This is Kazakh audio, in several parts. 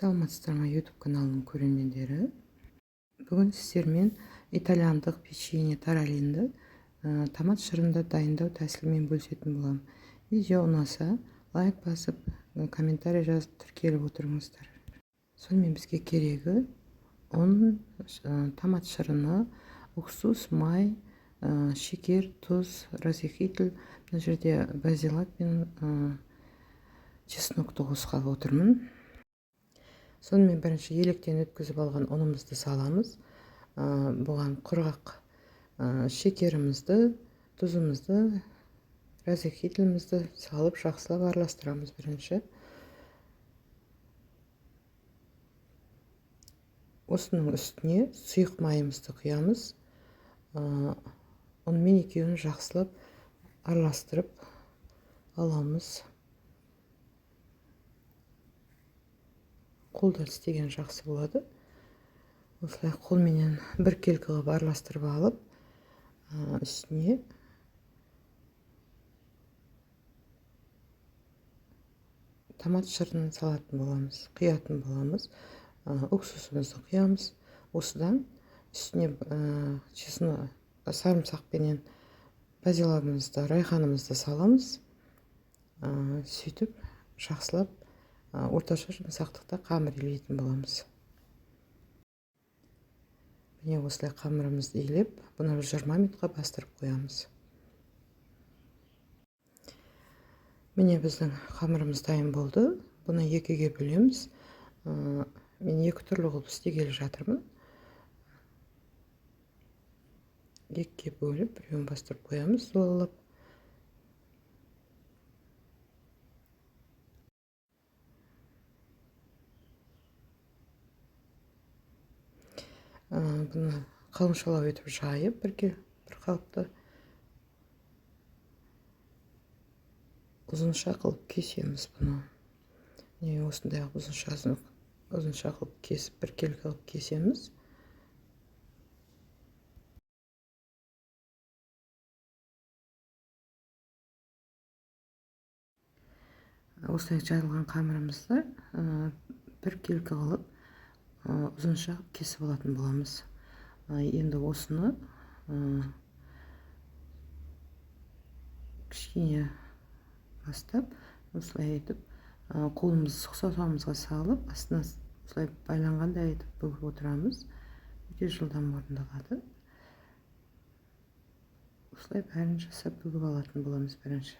Саламатсыздар ма, YouTube каналының көрермендері! Бүгін сіздермен итальяндық печенье таралинді томат шырынды дайындау тәсілімен бөлісетін боламын. Видео ұнаса, лайк басып, комментарий жазып, тіркеліп отырыңыздар. Сонымен, бізге керегі ұн, томат шырыны, уксус, май, шекер, тұз, разрыхлитель. Мына жерде базилик пен чеснокты қосқалы отырмын. Сонымен, бірінші електен өткізіп алған ұнымызды саламыз. Бұған құрғақ шекерімізді, тұзымызды, разрыхлителімізді салып, жақсылап араластырамыз бірінші. Осының үстіне сұйық майымызды құямыз. Ұнмен екеуін жақсылап араластырып аламыз. Қолдан істеген жақсы болады. Осылай қолменен біркелкі қылып араластырып алып, үстіне томат шырынын салатын боламыз, құятын боламыз. Уксусымызды құямыз. Осыдан үстіне чеснок, сарымсақпенен базилагымызды, райханымызды саламыз. Сөйтіп жақсылап орташа жұмсақтықта қамыр илейтін боламыз. Міне, осылай қамырымызды илеп, бұны 20 минутқа бастырып қоямыз. Міне, біздің қамырымыз дайын болды. Бұны екіге бөлеміз. Мен екі түрлі қылып істегелі жатырмын. Екіге бөліп, біреуін бастырып қоямыз зуалап. Бұны қалыңшалау етіп жайып, бірге бір қалыпты ұзынша қылып кесеміз бұны. Міне, осындай ұзыншасын ұзынша қылып кесіп, біркелкі қылып кесеміз. Осылай жайылған қамырымызды біркелкі қылып, ұзынша қылып кесіп алатын боламыз. Енді осыны кішкене бастап, осылай етіп, қолымызды саусағымызға салып, астына осылай байланғандай етіп бүгіп отырамыз. Өте жылдам орындалады. Осылай бәрін жасап, бүгіп алатын боламыз бірінші.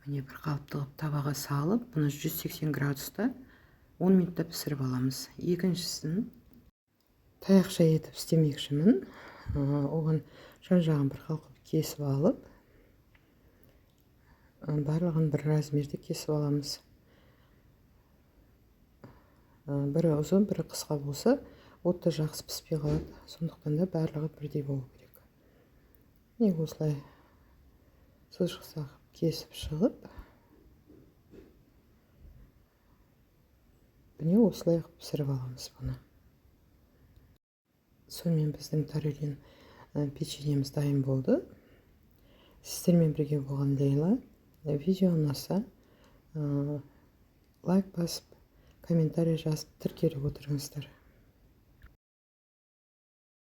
Міне, бір қалыпты қылып табаға салып, бұны 180 градуста 10 минутта пісіріп аламыз. Екіншісін таяқша етіп істемекшімін. Оған жан жағын бір қалқып кесіп алып, барлығын бір размерде кесіп аламыз. Бірі ұзын, бірі қысқа болса, отта жақсы піспей қалады. Сондықтан да барлығы бірдей болу керек. Міне, осылай сызықша кесіп шығып, міне, осылай қылып пісіріп аламыз бұны. Сонымен, біздің тарелин печеньеміз дайын болды. Сіздермен бірге болған Лейла. Видео ұнаса, лайк басып, комментарий жазып, тіркеліп отырыңыздар.